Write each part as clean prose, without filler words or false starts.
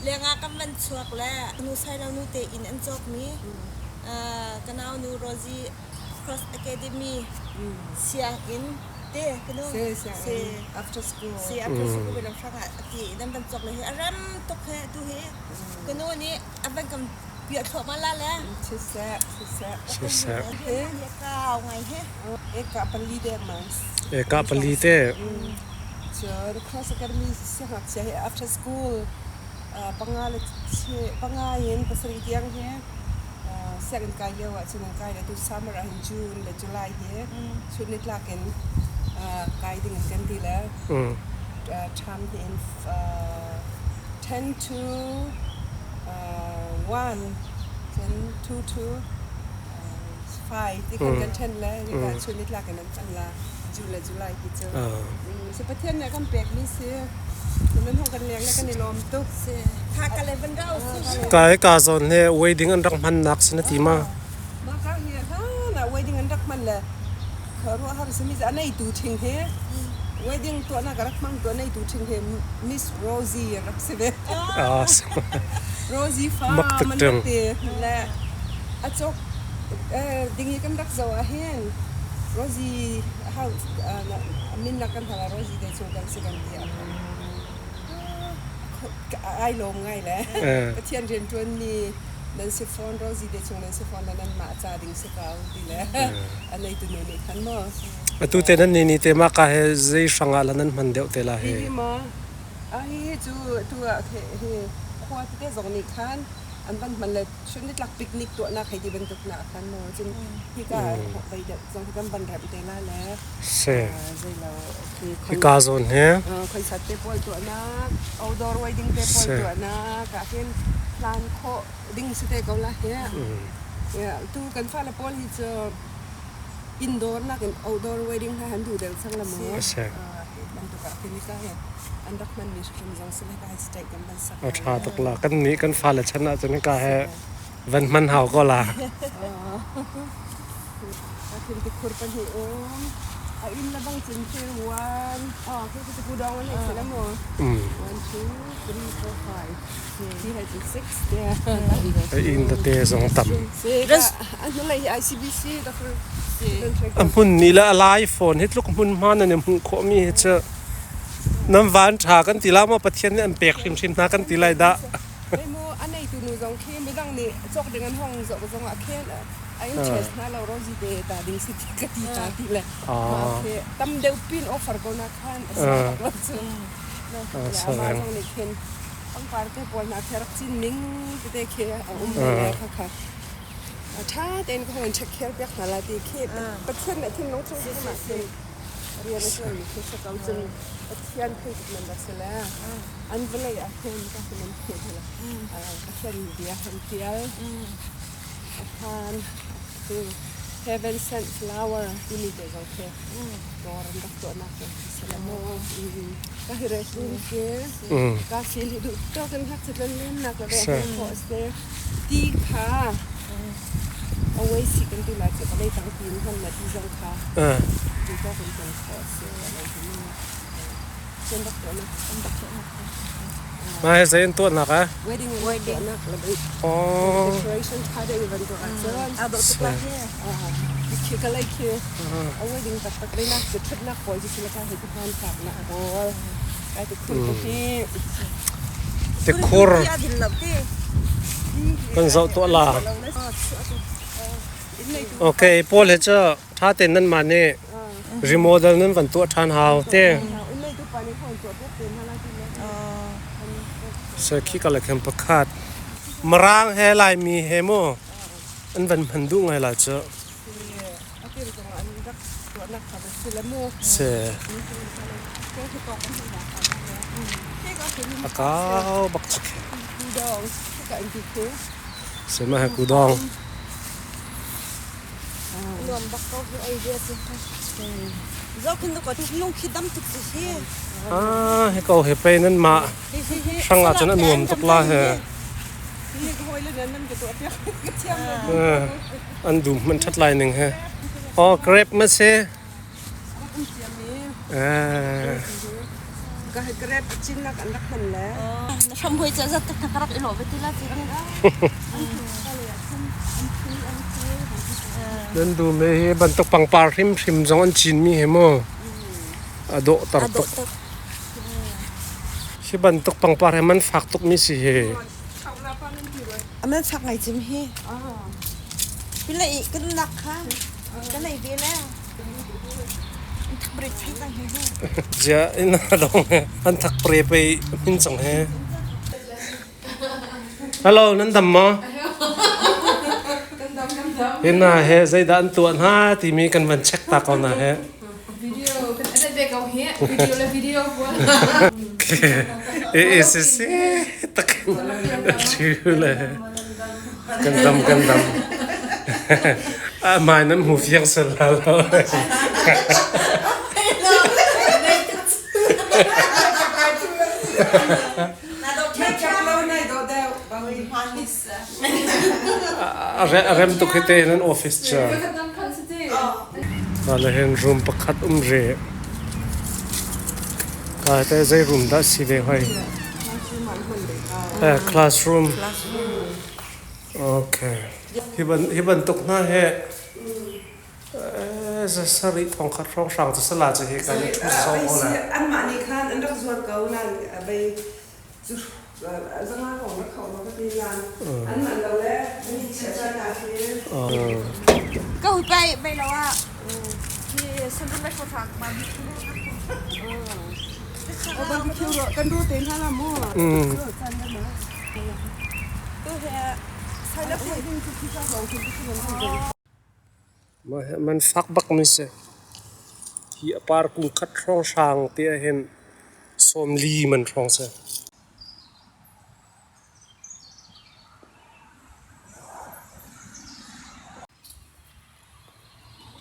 Lengah kan van chuak le nu Sailo nu te inn an cawkmi ka nau nu Rosie Cross Academy sianginn te ka nu si after school si after school lam hrang ah ti nan van cawk le hi a ram tuk he tu hi ka nu nih a van kan piah thluahmah la le siseh siseh siseh he kau ngai he eka pali deng mang eka pali te cun Cross Academy siangngakchia hi after school panga le panga in pasarih tiang hi sianginn kai lio ah cun an kai le tu summer ah hin June le July hi chun nitlak in kai ding in kan ti le term hi in 10 to 1 cun 2 to 5 ti kan kan then le nika chun nitlak in an kan la June le July ti cu si Pathian nih a kan pek mi si nan hong kan leng le kan i lawm tuk si tha ka le van rau si Kai ka zawn he wedding an rak hman nak si na ti ma? Ma ka hi ha na wedding an rak hman le khuaruah har si mi anei tu thing he wedding tuah na ka rak hmang tu anei tu thing he Miss Rosie rak si ve. Ah, Rosie fa mak tuk man ṭung. rak ti le a cawk ding i kan rak zoh ah hin Rosie how min nak kan hal Rosie te chung kan si kan ti ah ai lawm ngai le Pathian rianṭuan mi nan si fawn Rosie te chung nan si fawn le nan mah ca ding si ko ti le a nei tu nu nih khan maw. Atu te nan ni ni te ma ka he zei hrang ah la nan hman deuh te la he. Hi ma a hi hi cu tu ah hi khua tete zong nih khan an van hman le chun nitlak picnic tuahnak hei ti bantuk na khan maw cun hika vei deuh zong hi kan van remh te la le Si. zeilo Hika zawn hi. Concert te pawl tuahnak outdoor wedding te pawl tuahnak ah hin plan khawh ding si te ko la hi. Tu kan fale pawl hi cu indoor nakin outdoor wedding hna han duh deuh cang la mu. Si. Bantuk ah khin ka he an rak hman mi hrim zong si le ka state kan van sak. A ṭha tuk la. Kan nih kan fale chan ah cun ka he van hman hau ko la. A thil ti khur pahnih um. A inn le bang cun thil one. Oh, khi cu ku dong an hei si la mu. One, two, three, four, five. Hi hei cu six te. A inn tete zong tam. A hnulei hi ICBC Dr. A hmun nih le a lai fawn hi tluk hmun hma nan i hmuh khawhmi hi cu nan van ṭha kan ti la maw Pathian nih an pek hrimhrim hna kan ti lai dah. Mu a neitu nu zong khi midang nih cawk ding an hong zoh zong ah khin a interest hna lo rozi te ta ding si ti ka ti ta ti le mah khi tam deuh pin offer ko na khan a si bak lo cu mah zong nih khin pangpar te pawl hna khi rak cin ning tete khi a um ve kha kha ṭha tein ka hong in check care piak hna la ti khi Pathian nih thinlung chung khi mah khi rian a ṭuanmi khi si ko cun Pathian thei tuk nan rak si le an vawlei ah khin ka hin an pheh hna Pathian bia han tial a phan tu heaven sent flower timi te zong khi dawr an rak tuahnak zong khi si la maw ka hi restroom khi ka feel hi duh tawk in hak citlan len nak le ve khawh se ti kha away si kan ti la chu ka lei tang tin hman na ti zong kha ti tawk in kan khawh se lo hi cun rak tuahnak an rak tuahnak Mah hi zei an tuahnak ah? Wedding wedding tuahnak Oh. Decoration tha deuh van tuah ahcun. Aa dawh tuk lai hi. Khi ka lei khi a wedding taktak lei nak cu ṭhutnak pawl cu sila ka hei ti hman thlak nak pawl. Kai ti khur ko hi. Tikhur. A din lo ti. Kan zoh tuah la. Okay, pawl he cu ṭha tein nan mah nih remodel nan van tuah ṭhan hau te. Khi ka le khem pakhat. Mirang he Laimi he mu an van hman duh ngai lai cu. Si. A kau bak cu khi. Si ma he kudong. Nuam bak ko hi idea cu. Zoh khin ko lung khi dam tuk si hi. Ah, hi ko he pe nan mah hrang ah cun a nuam tuk la he. An dum man ṭhat lai ning he. Oh, grape ma si. Ka grape cin nak an rak hman le. Na hram hoi ca zat tak na rak i lawh ve ti la ti rang. Nan dum hi bantuk pangpar hrimhrim zong an cinmi he mu a dawhter tuk. Hi bantuk pangpar he man fak tukmi si hi. Aman fak ngai cim hi. Pila i kan nak kha kan ei ve le. Thak bre thai cang he. Zia ina dong he an thak pre pe min cang he. Hello, nan dam maw? Hina he zeidah an tuah hna timi kan van check ta ko na he. Video kan edit ve ko hi. Video le video pawl. E e si si tak chu le kan dam kan dam. A mai nan hmu fiang sel la lo. A rem tuk hi te nan office cha. Ka le hin room pakhat um re. Ka te zei room dah si ve hoi. Eh, classroom. Okay. Hi ban hi bantuk hna he sarih thong khat hrawnghrang cu sala cu hi kan i ṭhu sawng ko lai. Anmah nih khan an rak zuar ko nain bei cu zanga kong rak kho ma ka ti nain an man lo le ni chia caan ah hin. Ka hui pai bai lo ah hi sandun mai hrawng ma bi Kan ru te hna la mu. Man fak bak mi si. Hi a par kung khat hrawnghrang te ah hin 40 man hrawng si.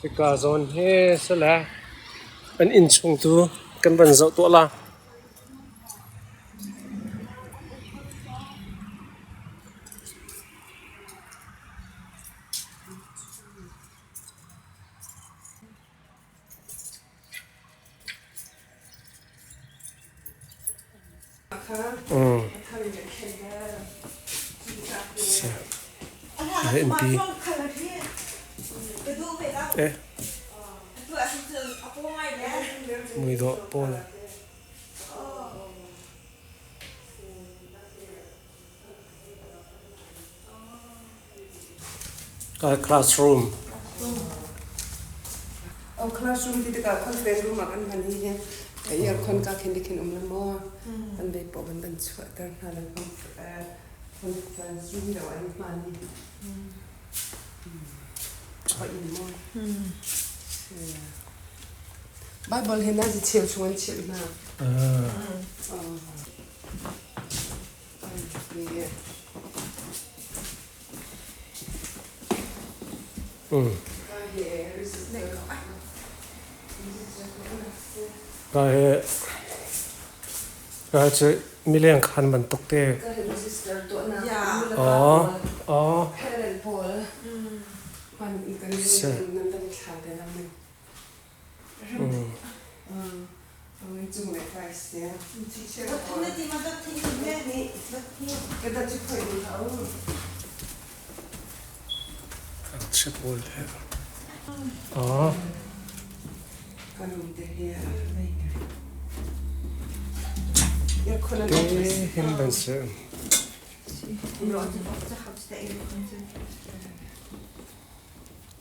Hika zawn hi sile an inn chung tu kan van zoh tuah la. Innpi. Eh. Muidawh pawl. Classroom. Oh, classroom ti tikah conference room ah kan hman hi hi aircon ka khin dikhin um la maw an bei paw ban ban chuahter hna le conference room deuh an hman hi choi in maw Bible he na cheu chung an chimh hna. Ka he ka cu mileng khan bantuk te. Aw aw. Si. Ngakchia pawl he. Aw. Te hin ban si.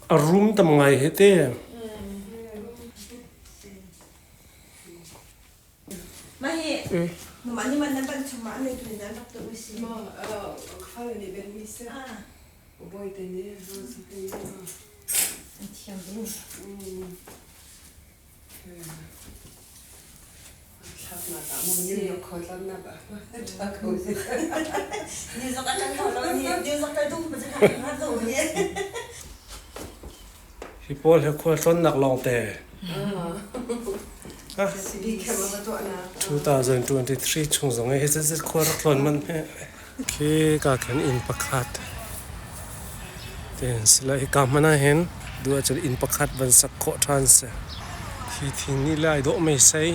A rum tam ngai he te. Mah hi mah ni man nan ban chung ma nei tu nan rak tu si. Ma fale nih ben mi se. Boy te nih Rosie te nih. An thiam ding. Ni zok a kan lo ni ni zok ka duh ma ka ha lo ni. Hi pawl he khual tlawnnak lawngte. 2023 chung zong hi zeizat khua rak tlawn man he. Khi ka khan inn pakhat ten sila hi ka hman ah hin du ahcun inn pakhat van sak khawh ṭhan si. Hi thing nih lai dawh mei sei.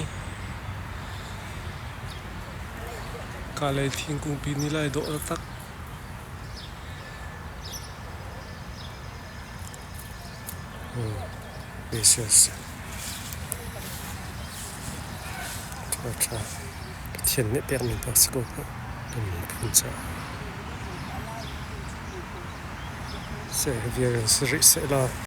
Kalay thingkung pi nih lai dawh taktak. Yes. Tha tha. Pathian nih pekmi hna si ko hnga. Kan miphun caah. Seh vial si rih seh law.